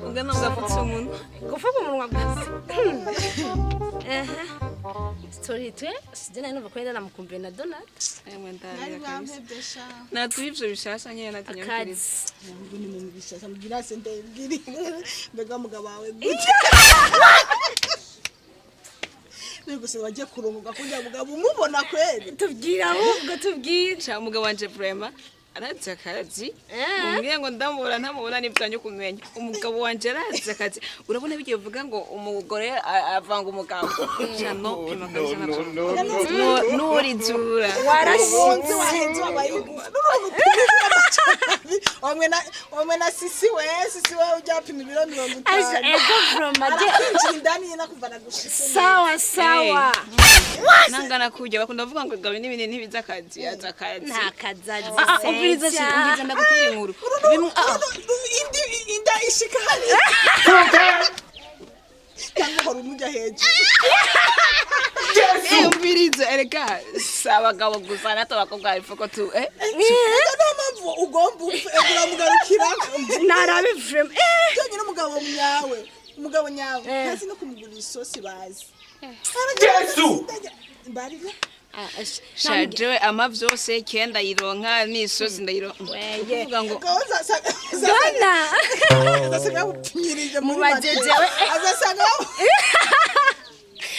Ugana ugapfutse umunwa. Gufuka umunwa gusa. Aha. Story twe sije nari numva ko yenda namukumbuye na Donald. Emwe Nari ndarira kabisa. mwampevye sha. Natwe ivyo bishasha nyene natunyarukiriza. Akazi. Ngo ni mu bishasha mbwira se ndabwira mbega mugabo wawe gute? Niko se wagiye kurunguka kurya mugabo umubona kweli? Tubwira ahubwo, tubwira. Sha, umugabo wanje vraiment arazi akazi. Eh. Umbwiye ngo ndamubona ntamubona n'ibyanyu kumenya. Umugabo wanje arazi akazi. Urabona bigiye uvuga ngo umugore avanga umugabo. Sha, no pima kabisa ntabyo. No nurizura. Warashinze wahenze wabaye igufa. Wamwe na wamwe na sisi we, sisi we ujya pima ibiro mirongo Aje itanu. ego from aje. Arakwinjira indani yena kuva nagushitse. Sawa sawa. Nangana kujya bakunda kuvuga ngo gabe n'ibintu ntibiza akazi, aza akazi. Nta kazi azi. Ah, ah, umviriza Sentia. umviriza ndagutera inkuru. Bimwe Indi inda ishika hariya. Cyangwa uhora umujya hejuru. Umviriza erega si abagabo gusa, natwe abakobwa ifuko tu Ega niyo mpamvu ugomba upfe uramugarukira. Narabe vraiment. Eh. Byonyine umugabo nyawe, umugabo nyawe ntazi no kumugurira isosi bazi. Yesu! Mbarira. Ah, Sha, jewe ama vyose kenda ndayironka n'isosi ndayironka. Weye. Kuvuga ngo Ubwo Dona. azasanga yawupfunyirije muri Mubaze make. jewe. Azasanga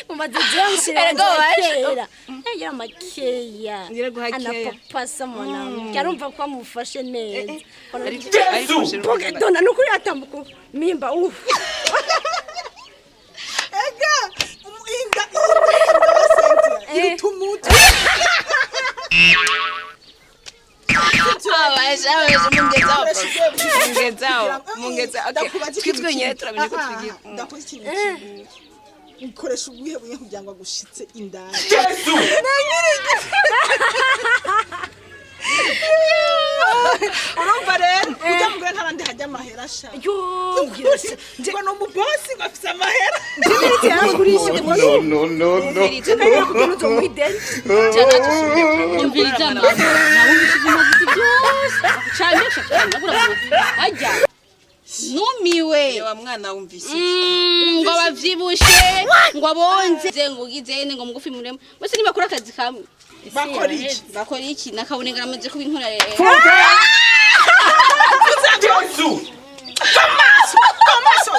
Mubaze jewe nshira Erega waje. kera. Eh, ya makeya. Ngira guha keya. Anapapasa mwanangu. Arumva ko amufashe neza. Ariko Poke Dona nukuri atambuka mimba ufu. Ega inda inda wa Cynthia iruta umutwe. Abasha mungezaho. Koresha Mungezaho, mungezaho. Okay. Ndakubaza Twe ikintu twenyine kimwe. turamenya ko Ah, ah, tubigira. Ndakubaza ikintu kimwe. Ukoresha ubuhe bunye kugira ngo agushitse indani? Yesu! Urumva rero ujya mugore ntarandi hajya amahera sha. Yo, ngira se. Ngo ni umubosi ngo afise amahera. No, no, no, no. Ngira kugira uzo muhideni. Umviriza mama, nawumvise ibintu avuze byose cyane cyane, ndabura ajya numiwe. Wa mwana wumvise. Ngo abavyibushe, ngo abonze, ngo ugize ngo mugufi murema bose ntibakora akazi kamwe. Bakora iki? Bakora iki? Nakaboneka namaze kubinkora rero. Yesu! Amaso.